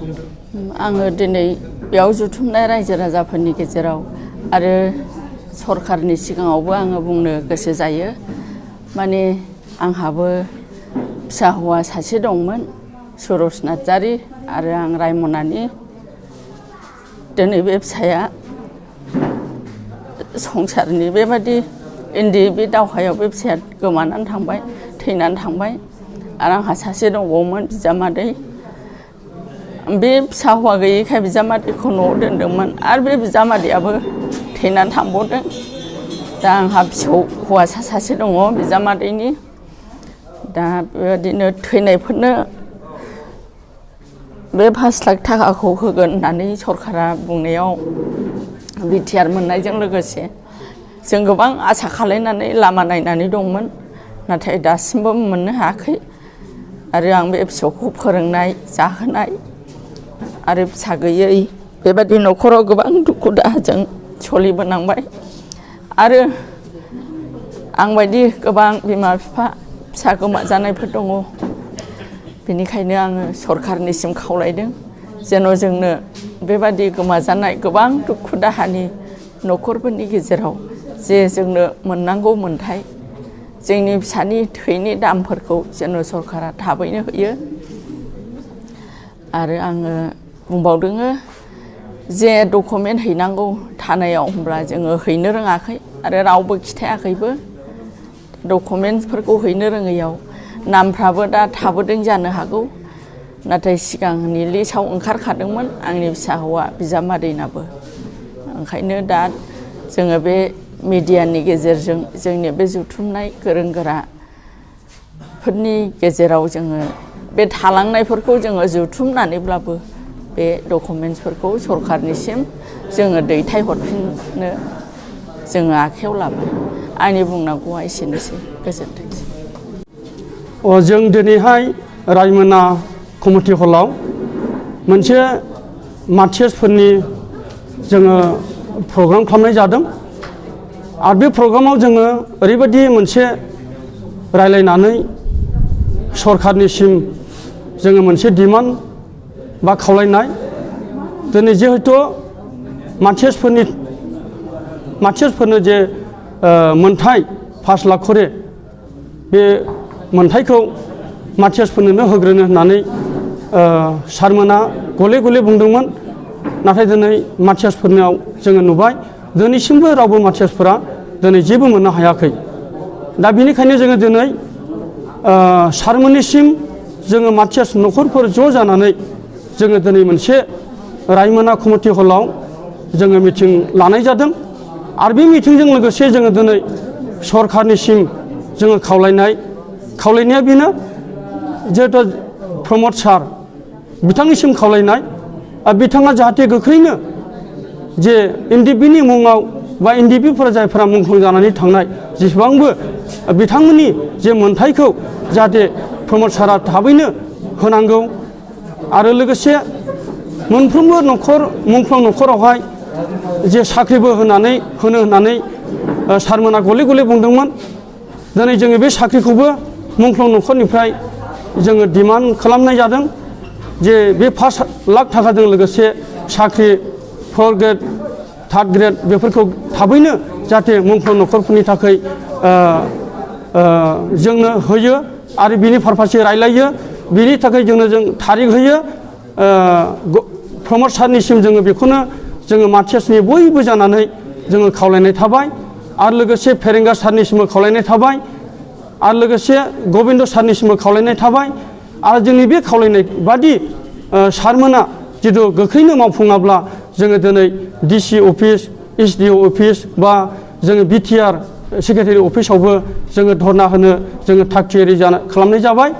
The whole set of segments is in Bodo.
आङो दिनै बेयाव जुथुमनाय रायजो राजाफोरनि गेजेराव आरो सरकारनि सिगाङावबो आङो बुंनो गोसो जायो। माने आंहाबो फिसा हौवा सासे दंमोन, सुरज नार्जारी, आरो आं रायमनानि। दिनै बे फिसाया संसारनि बेबादि इन्दि बे दावहायाव बे फिसाया गोमानानै थांबाय, थैनानै थांबाय। आरो आंहा सासे दंबावोमोन बिजामादै। बे फिसा हौवा गैयैखाय बिजामादैखौ न'आव दोनदोंमोन आरो बे बिजामादैयाबो थैनानै थांबावदों। दा आंहा फिसौ हौवासा सासे दङ बिजामादैनि। दा बेबादिनो थैनायफोरनो बे 5 लाख थाखाखौ होगोन होननानै सरकारा बुंनायाव बिटिआर मोननायजों लोगोसे जों गोबां आसा खालायनानै लामा नायनानै दंमोन, नाथाय दासिमबो मोननो हायाखै। आरो आं बे फिसौखौ फोरोंनाय, जाहोनाय आरो फिसा गैयै बेबादि न'खराव गोबां दुखु दाहाजों सोलिबोनांबाय। आरो आंबायदि गोबां बिमा बिफा फिसा गोमाजानायफोर दङ। बेनिखायनो आङो सरकारनिसिम खावलायदों जेन' जोंनो बेबादि गोमाजानाय गोबां दुखु दाहानि न'खरफोरनि गेजेराव जे जोंनो मोननांगौ मोन्थाय, जोंनि फिसानि थैनि दामफोरखौ जेन' सरकारा थाबैनो होयो। आरो आङो बुंबावदों जे डकुमेन्ट हैनांगौ थानायाव, होमब्ला जोङो हैनो रोङाखै आरो रावबो खिथायाखैबो। डकुमेन्टफोरखौ हैनो रोङैयाव नामफ्राबो दा थाबोदों जानो हागौ, नाथाय सिगांनि लिस्टआव ओंखारखादोंमोन आंनि फिसा हौवा बिजामादैनाबो। ओंखायनो दा जोङो बे मिडियानि गेजेरजों जोंनि बे जुथुमनाय गोरों गोराफोरनि गेजेराव जोङो बे थालांनायफोरखौ जोङो जुथुमनानैब्लाबो बे डकुमेन्टसफोरखौ सरकारनिसिम जोङो दैथायहरफिननो जोङो आखायाव लाबाय। आंनि बुंनांगौआ एसेनोसै। गोजोनथोंसै। जों दिनैहाय रायमना कमिटि हलाव मोनसे मार्टियार्सफोरनि जोङो प्रग्राम खालामनाय जादों। आरो बे प्रग्रामाव जोङो ओरैबायदि मोनसे रायलायनानै सरकारनिसिम जोङो मोनसे डिमान्ड बा खावलायनाय, दिनै जिहेथु मार्टियार्सफोरनो जे मोनथाय 5 लाख खरे, बे मोनथायखौ मार्टियार्सफोरनो होग्रोनो होननानै सारमोना गले गले बुंदोंमोन। नाथाय दिनै मार्टियार्सफोरनाव जोङो नुबाय दिनैसिमबो रावबो मार्टियार्सफोरा दिनै जेबो मोननो हायाखै। दा बेनिखायनो जोङो दिनै सारमोननिसिम जोङो मार्टियार्स न'खरफोर ज' जानानै जोङो दिनै मोनसे रायमना कमिटि हलाव जोङो मिटिं लानाय जादों। आरो बे मिटिंजों लोगोसे जोङो दिनै सरकारनिसिम जोङो खावलायनाया बेनो, जिहेथु प्रमद सार बिथांनिसिम खावलायनाय, बिथाङा जाहाथे गोख्रैनो जे एनडिएफबिनि मुङाव बा एनडिएफबिफोरा जायफोरा मुंख्लं जानानै थांनाय जेसेबांबो बिथांमोननि जे मोनथायखौ जाहाथे प्रमद सारा थाबैनो होनांगौ। आरो लोगोसे मोनफ्रोमबो मुंख्लं न'खरावहाय जे साख्रिबो होनो होननानै सारमोना गले गले बुंदोंमोन। दिनै जोङो बे साख्रिखौबो मुंख्लं न'खरनिफ्राय जोङो डिमान्ड खालामनाय जादों जे बे 5 लाख थाखाजों लोगोसे साख्रि 4 ग्रेड 3 ग्रेड बेफोरखौ थाबैनो जाहाथे मुंख्लं न'खरफोरनि थाखाय जोंनो होयो आरो बिनि फारसे रायलायो। बिनि थाखाय जों थारिख होयो। प्रमद सारनिसिम जोङो बेखौनो जोङो मार्टियार्सनि बयबो जानानै जोङो खावलायनाय थाबाय। आरो लोगोसे फेरेंगा सारनिसिमबो खावलायनाय थाबाय। आरो लोगोसे गबिन्द सारनिसिमबो खावलायनाय थाबाय। आरो जोंनि बे खावलायनाय बादि सारमोना जिथु गोख्रैनो मावफुङाब्ला जोङो दिनै डिसि अफिस, एसडिअ अफिस बा जोङो बिटिआर सेक्रेटारि अफिसावबो जोङो धरना होनो जोङो थाग थियारि खालामनाय जाबाय।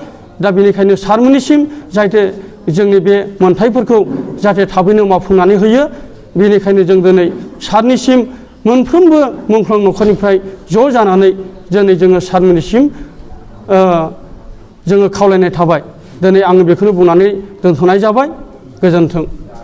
दा बेनिखायनो सारमोननिसिम जाहाथे जोंनि बे मोनथायफोरखौ जाहाथे थाबैनो मावफुंनानै होयो, बेनिखायनो जों दिनै सारनिसिम मोनफ्रोमबो मुंख्लं न'खरनिफ्राय ज' जानानै दिनै जोङो सारमोननिसिम जोङो खावलायनाय थाबाय। दिनै आङो बेखौनो बुंनानै दोनथ'नाय जाबाय। गोजोन्थों।